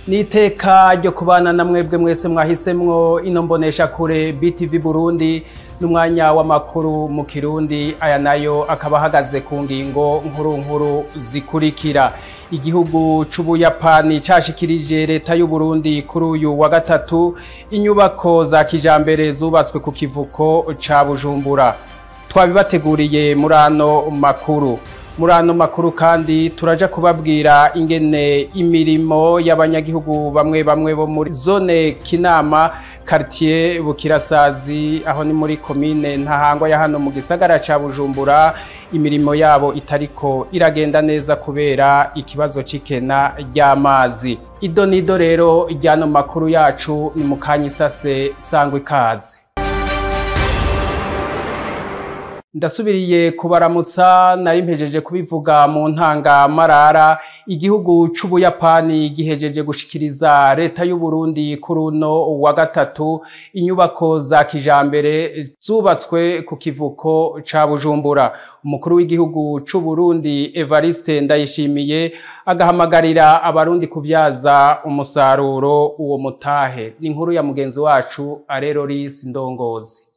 Niteka ryo kubana na mwebwe mwese mwahisemwo ino mbonesha kure BTV Burundi n'umwanya w'amakuru mu Kirundi, aya nayo akaba ahagaze ku ngingo nkuru nkuru zikurikira. Igihugu c'Ubuyapani cashikirije leta y'u Burundi kuri uyu wa gatatu inyubako za kijambere zubatswe ku kivuko ca Bujumbura. Twabibateguriye muri ano makuru. Muri ano makuru kandi turaja kubabwira ingene imirimo y'abanyagihugu bamwe bamwe bo muri zone Kinama quartier Bukirasazi, aho ni muri commune Ntahangwa ya hano mu gisagara ca Bujumbura, imirimo yabo itariko iragenda neza kubera ikibazo c'ikena ry'amazi. Ido nido rero ryano makuru yacu ni mukanyisase sangwe ikaze. Ndasubiriye kubaramutsa, nari mpejeje kubivuga mu ntanga marara. Igihugu c'Ubuyapani gihejeje gushikiriza leta y'u Burundi kuri uno wa gatatu inyubako za kijambere zubatswe ku kivuko ca Bujumbura. Umukuru w'igihugu c'u Burundi Evariste Ndayishimiye agahamagarira abarundi kuvyaza umusaruro uwo mutahe. Ni inkuru ya mugenzi wacu Areroris Ndongozi.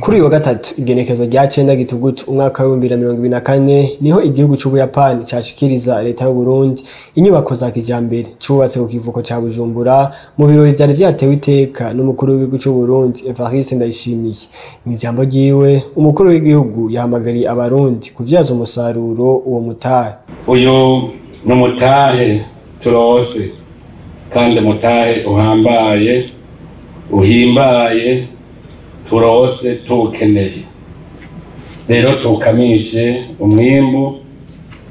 Kuri uyu wa gatatu igenekezo rya 9 gitugutu umwaka wa 2024 niho igihugu c'Ubuyapani cashikiriza leta y'u Burundi inyubako za kijambere cubatse ku kivuko ca Bujumbura mu birori vyari vyatewe iteka n'umukuru w'igihugu c'u Burundi Evariste Ndayishimiye. Mu ijambo ryiwe umukuru w'igihugu yahamagariye abarundi kuvyaza umusaruro uwo mutahe. Uyu ni umutahe turose kandi mutahe uhambaye uhimbaye turose tukeneye, rero tukamishe umwimbu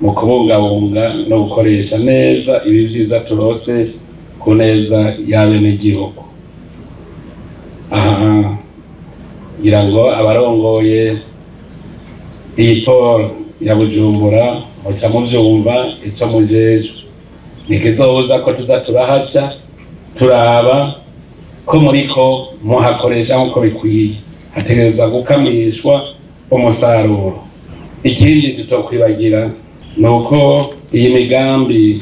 mu kubungabunga no gukoresha neza ibi vyiza turose ku neza y'abenegihugu. Aha ngira ngo abarongoye iyi poro ya Bujumbura muca muvyumva ico mujejwe, ntikizobuza ko tuza turahaca turaba ko muriko muhakoresha nkuko bikwiye, hategereza gukamishwa umusaruro. Ikindi tutokwibagira nuko iyi migambi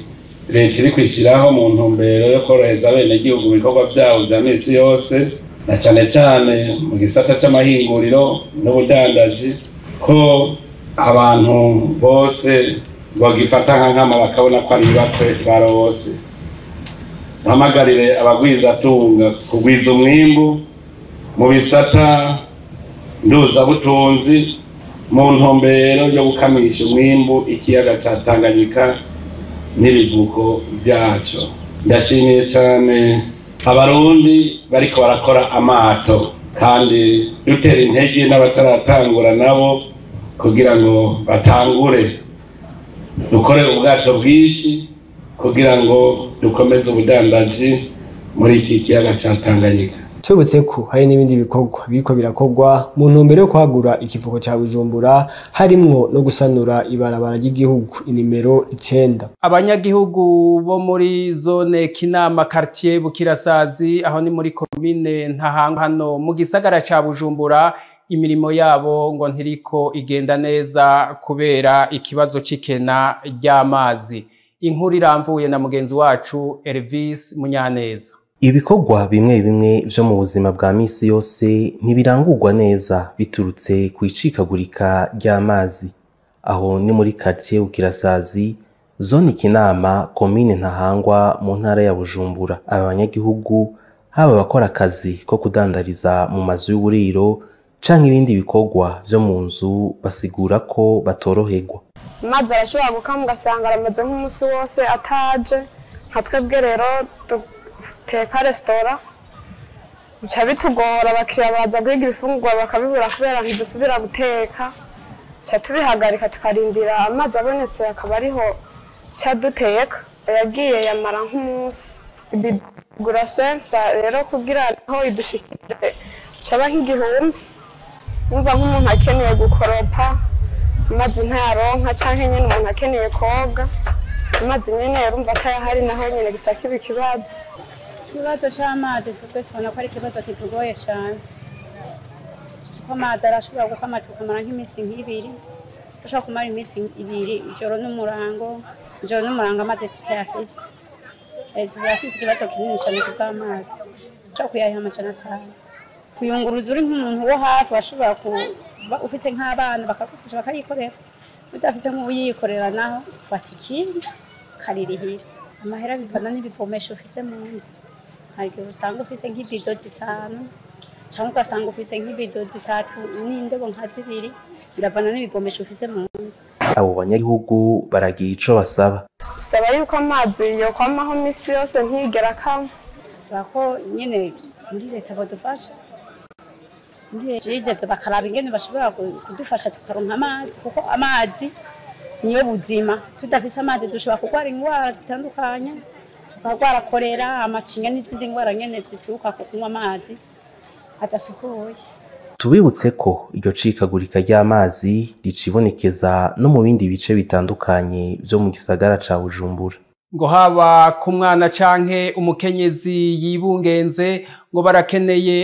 leta iri kwishiraho mu ntumbero yo korohereza abenegihugu ibikorwa vyabo vya misi yose, na cane cane mu gisata c'amahinguriro n'ubudandaji, ko abantu bose bagifata nka nkama bakabona ko ari bakwe barose. Mpamagarire abagwizatunga kugwiza umwimbu mu bisata nduzabutunzi mu ntumbero yo gukamisha umwimbu ikiyaga ca Tanganyika n'ibivuko vyaco. Ndashimiye cane abarundi bariko barakora amato, kandi dutera intege n'abataratangura nabo kugira ngo batangure, dukore ubwato bwinshi kugira ngo dukomeze ubudandaji muri iki kiyaga ca Tanganyika. Twibutse ko hari n'ibindi bikorwa biriko birakorwa mu ntumbero yo kwagura ikivuko ca Bujumbura, harimwo no gusanura ibarabara ry'igihugu inimero 9. Abanyagihugu bo muri zone Kinama quartier Bukirasazi, aho ni muri commune Ntahangwa hano mu gisagara ca Bujumbura, imirimo yabo ngo ntiriko igenda neza kubera ikibazo c'ikena ry'amazi. Inkuru iramvuye na mugenzi wacu Elvis Munyaneza. Ibikorwa bimwe bimwe vyo mu buzima bwa misi yose ntibirangurwa neza biturutse ku icikagurika ry'amazi. Aho ni muri quartier Bukirasazi, zone Kinama, commune Ntahangwa mu ntara ya Bujumbura. Abanyagihugu haba abakora akazi ko kudandariza mu mazu y'uburiro canke ibindi bikorwa vyo mu nzu basigura ko batoroherwa. Amazi arashobora gukama ugasanga aramaze nk'umunsi wose ataje. Nka twebwe rero duteka resitora bica bitugora, abakiriya baza guhiga ibifungurwa bakabibura kubera ntidusubira guteka, ca tubihagarika tukarindira amazi abonetse akaba ariho ca duteka. Yagiye yamara nk'umunsi bigura sensa rero kugira aho idushikire caba nk'igihumbi. Umva nk'umuntu akeneye gukoropa amazi ntayaronka, canke nyene umuntu akeneye koga amazi nyene urumva atayahari, naho nyene gica kiba ikibazo. Ikibazo c'amazi twebwe tubona ko ari ikibazo kitugoye cane. Kuko amazi arashobora gukama tukamara nk'iminsi nk'ibiri, dushobora kumara iminsi ibiri ijoro n'umurango, ijoro n'umurango amazi tutayafise. Turafise ikibazo kinini cyane kubw'amazi, dushobora kuyaha 500. Kuyunguruza uri nk'umuntu wo hafi washobora kuba ufise nk'abana bakagufasha bakayikorera, udafise nk'uyikorera naho ufata ikindi ukaririhira. Amahera bivana n'ibivomesho ufise mu nzu. Hari igihe usanga ufise nk'ibido 5 cyangwa ugasanga ufise nk'ibido 3 n'indobo nka 2, biravana n'ibivomesho ufise mu nzu. Abo banyagihugu baragira ico basaba. Dusaba yuko amazi yokwamaho misi yose ntigera akama. Dusaba ko nyene muri leta bodufasha, muri leta bakaraba ingene bashobora kudufasha tukaronka amazi, kuko amazi niyo buzima. Tudafise amazi dushobora kurwara ingwara zitandukanye, tukarwara kolera, amacinya n'izindi ngwara nyene zituruka ku kunywa amazi adasukuye. Tubibutse ko iryo cikagurika ry'amazi ricibonekeza no mu bindi bice bitandukanye vyo mu gisagara ca Bujumbura. Ngo haba ku mwana canke umukenyezi yibungenze ngo barakeneye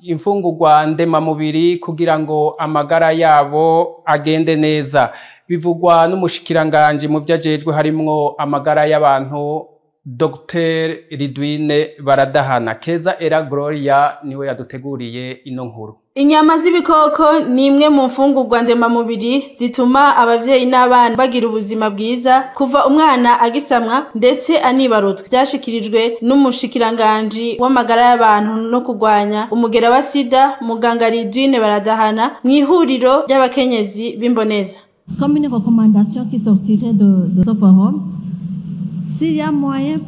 imfungurwa ndemamubiri kugira ngo amagara yabo agende neza. Bivugwa n'umushikiranganje mu vyajejwe harimwo amagara y'abantu Dr Ridwine Baradahana. Keza Era Gloria niwe yaduteguriye ino nkuru. Inyama z'ibikoko ni imwe mu mfungurwa ndemamubiri zituma abavyeyi n'abana bagira ubuzima bwiza kuva umwana agisamwa ndetse anibarutswe. Byashikirijwe n'umushikiranganji w'amagara y'abantu no kurwanya umugera wa sida, muganga Ridwine Baradahana, mu ihuriro ry'abakenyezi b'imboneza. Comme une recommandation qui sortirait de ce forum, s'il y a moyen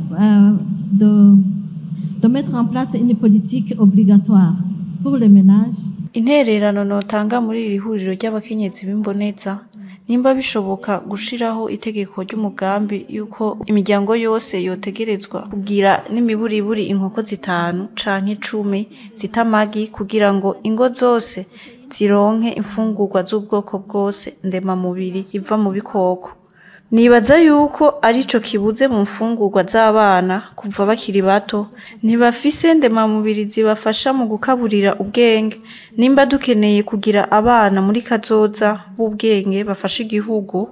de mettre en place une politique obligatoire pour les ménages. Intererano notanga muri iri huriro ry'abakenyezi b'imboneza, nimba bishoboka gushiraho itegeko ry'umugambi yuko imiryango yose yotegerezwa kugira n'imiburiburi inkoko 5 canke 10 zitamagi, kugira ngo ingo zose zironke imfungurwa z'ubwoko bwose ndemamubiri iva mu bikoko. Nibaza yuko arico kibuze mu mfungurwa z'abana kuva bakiri bato, ntibafise ndemamubiri zibafasha mu gukaburira ubwenge. Nimba dukeneye kugira abana muri kazoza b'ubwenge bafasha igihugu,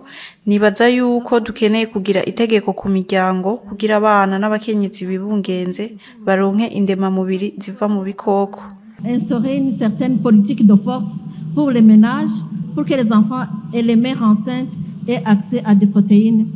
nibaza yuko dukeneye kugira itegeko ku miryango kugira abana n'abakenyezi bibungenze baronke indemamubiri ziva mu bikoko. Instaurer une certaine politique de force pour les ménages, pour que les enfants et les mères enceintes aient accès à des protéines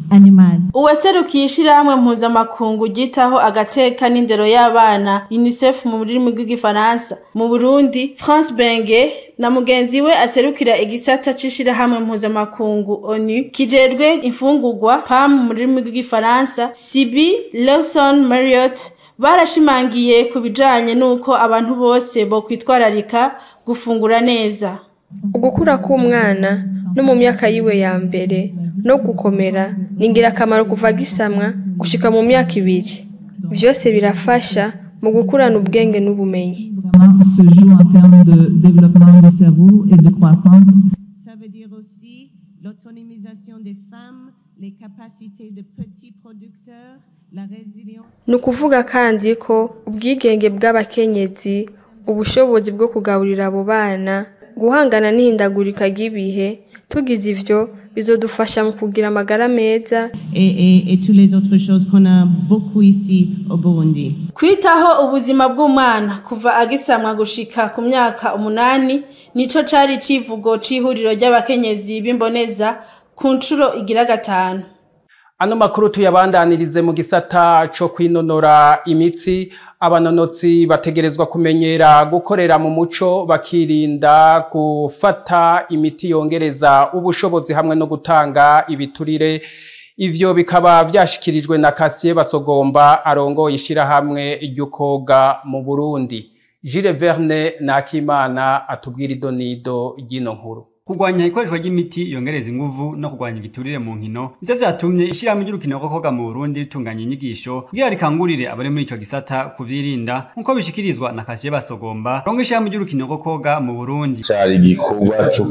animales. Uwaserukiye ishirahamwe mpuzamakungu ryitaho agateka n'indero y'abana UNICEF mu rurimi rw'igifaransa mu Burundi, France Benge, na mugenzi we aserukira igisata c'ishirahamwe mpuzamakungu ONU kijejwe imfungurwa PAM mu rurimi rw'igifaransa, Sibi Lawson Marriott, barashimangiye ku bijanye n'uko abantu bose bo kwitwararika gufungura neza. Ugukura k'umwana no mu myaka yiwe ya mbere no gukomera ni ingirakamaro kuva gisamwa gushika mu myaka 2. Vyose birafasha mu gukurana ubwenge n'ubumenyi. Se joue en termes de développement du cerveau et de croissance. Ça veut dire aussi l'autonomisation des femmes, les capacités de petits producteurs, la résilience. Ni ukuvuga kandi ko ubwigenge bw'abakenyezi, ubushobozi bwo kugaburira abo bana, guhangana n'ihindagurika ry'ibihe, tugize ivyo bizodufasha mu kugira amagara meza. Et toutes les autres choses qu'on a beaucoup ici au Burundi. Kwitaho ubuzima bw'umwana kuva agisamwa gushika ku myaka 8 nico cari civugo c'ihuriro ry'abakenyezi b'imboneza ku ncuro igira 5. Ano makuru tuyabandanirize mu gisata co kwinonora imitsi. Abanonotsi bategerezwa kumenyera gukorera mu muco, bakirinda gufata imiti yongereza ubushobozi hamwe no gutanga ibiturire. Ivyo bikaba vyashikirijwe na Kasiye Basogomba arongoye ishirahamwe ry'ukoga mu Burundi. Gilles Verne Nakimana atubwira idonido ry'ino nkuru. Kurwanya ikoreshwa ry'imiti yongereza inguvu no kurwanya igiturire mu nkino nivyo vyatumye ishirahamwe ry'urukino rwo koga mu Burundi ritunganya inyigisho kugira rikangurire abari muri ico gisata kuvyirinda, nkuko bishikirizwa na Kasiye Basogomba rongo ishirahamwe ry'urukino rwo koga mu Burundi. Cari igikorwa co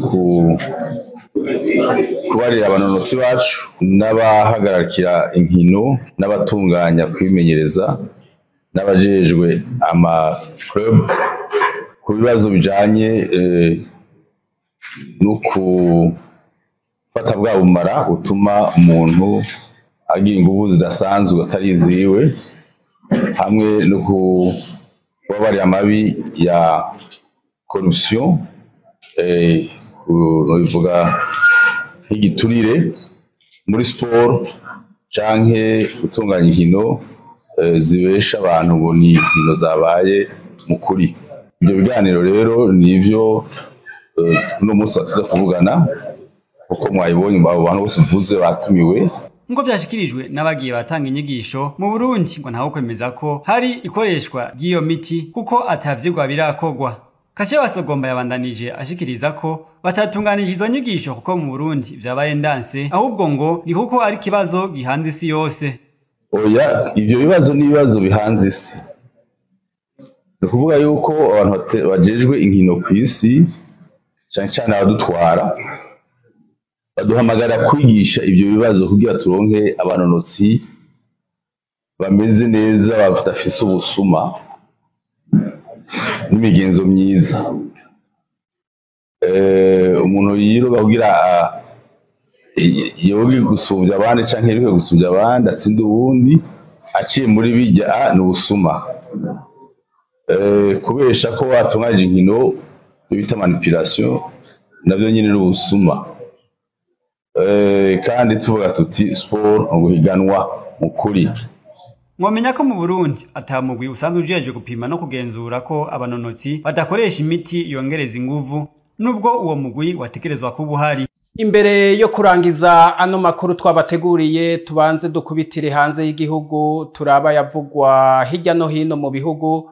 kubarira abanonotsi bacu n'abahagararikira inkino n'abatunganya kwimenyereza n'abajejwe ama club ku bibazo bijanye no gufata bwa bumara butuma umuntu agira inguvu zidasanzwe atari iziwe, hamwe no kubabarira amabi ya corruption, bivuga nk'igiturire muri siporo canke gutunganya inkino zibesha abantu ngo ni inkino zabaye mu kuri. Ibyo biganiro rero nivyo uno munsi batiza kuvugana, kuko mwayibonye abo bantu bose mvuze batumiwe. Nkuko vyashikirijwe n'abagiye batanga inyigisho mu Burundi, ngo ntawe kwemeza ko hari ikoreshwa ry'iyo miti kuko atavyigwa birakogwa. Kashe Basogomba yabandanije ashikiriza ko batatunganije izo nyigisho kuko mu Burundi vyabaye ndanse, ahubwo ngo ni kuko ari kibazo gihanze isi yose. Oya, ivyo bibazo ni ibibazo bihanze isi. Ni ukuvuga yuko abantu bajejwe inkino kw'isi, cane cane abadutwara, baduhamagara kwigisha ivyo bibazo kugira turonke abanonotsi bameze neza, badafise ubusuma n'imigenzo myiza. Umuntu yiroba kugira yoge gusumvya abandi canke yiruke gusumvya abandi atsinde uwundi aciye muri bijya ni ubusuma. Kubesha ko watunganije inkino bita manipulation navyo nyine ni ubusuma. Kandi tuvuga tuti sport uguhiganwa mu kuri. Mwamenya ko mu Burundi atamugwi usanzwe ujeje gupima no kugenzura ko abanonotsi badakoresha imiti yongereza inguvu, nubwo uwo mugwi watekerezwa kuba uhari. Imbere yo kurangiza ano makuru twabateguriye, tubanze dukubitire hanze y'igihugu turaba yavugwa hirya no hino mu bihugu,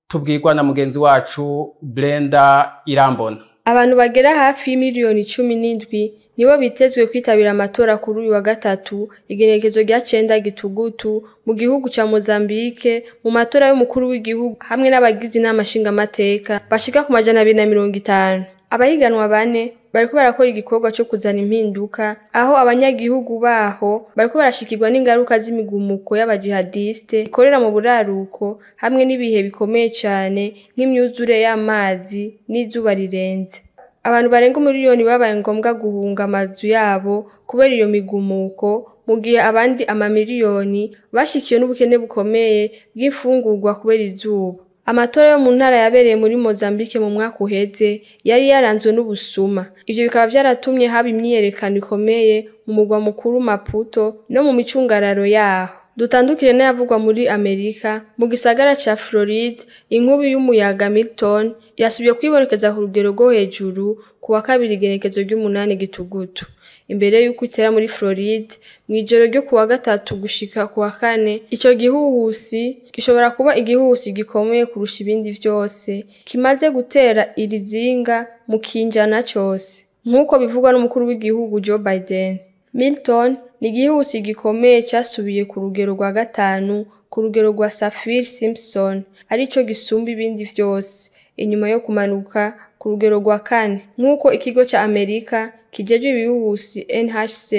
tubwirwa na mugenzi wacu Brenda Irambona. Abantu bagera hafi y'imiliyoni 17 nibo bitezwe kwitabira amatora kuri uyu wa gatatu igenekezo rya 9 gitugutu mu gihugu ca Mozambique, mu matora y'umukuru w'igihugu hamwe n'abagize inama nshingamateka bashika ku 250. Abahiganwa bane bariko barakora igikorwa cyo kuzana impinduka, aho abanyagihugu baho bariko barashikirwa n'ingaruka z'imigumuko y'abajihadiste ikorera mu buraruko, hamwe n'ibihe bikomeye cyane nk'imyuzure y'amazi n'izuba rirenze. Abantu barenga miliyoni babaye ngombwa guhunga amazu yabo kubera iyo migumuko, mu gihe abandi amamiliyoni bashikiwe n'ubukene bukomeye bw'imfungurwa kubera izuba. Amatora yo mu ntara yabereye muri Mozambique mu mwaka uheze yari yaranzwe n'ubusuma. Ivyo bikaba vyaratumye haba imyiyerekano ikomeye mu mugwa mukuru Maputo no mu micungararo yaho. Dutandukire n'ayavugwa muri Amerika, mu gisagara ca Floride, inkubi y'umuyaga Milton yasubiye kwibonekeza ku rugero rwo hejuru ku wa kabiri igenekezo ry'umunani gitugutu. Imbere y'uko itera muri Floride, mw'ijoro ryo kuwa gatatu gushika kuwa kane, ico gihuhusi gishobora kuba igihuhusi gikomeye kurusha ibindi vyose kimaze gutera iri zinga mu kinjana cose, nk'uko bivugwa n'umukuru w'igihugu Joe Biden. Milton ni igihuhusi gikomeye casubiye ku rugero rwa 5 ku rugero rwa Saffir-Simpson, arico gisumba ibindi vyose inyuma yo kumanuka ku rugero rwa 4, nk'uko ikigo ca Amerika kijeje ibihuhusi NHC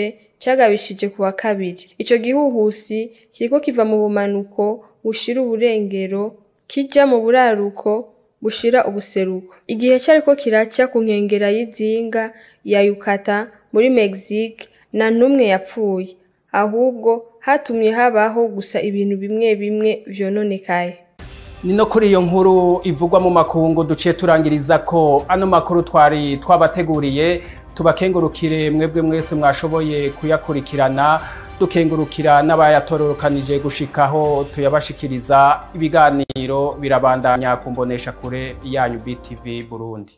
cagabishije kuwa kabiri. Ico gihuhusi kiriko kiva mu bumanuko bushira uburengero kija mu buraruko bushira ubuseruko. Igihe cariko kiraca ku nkengera y'izinga ya Yucatan muri Mexique, na ntumwe yapfuye, ahubwo hatumye habaho gusa ibintu bimwe bimwe vyononekaye. Ni no kuri iyo nkuru ivugwa mu makungu duciye turangiriza ko ano makuru twari twabateguriye. Tubakengurukire mwebwe mwese mwashoboye kuyakurikirana, dukengurukira n'abayatororokanije gushikaho tuyabashikiriza. Ibiganiro birabandanya kumbonesha kure yanyu BTV Burundi.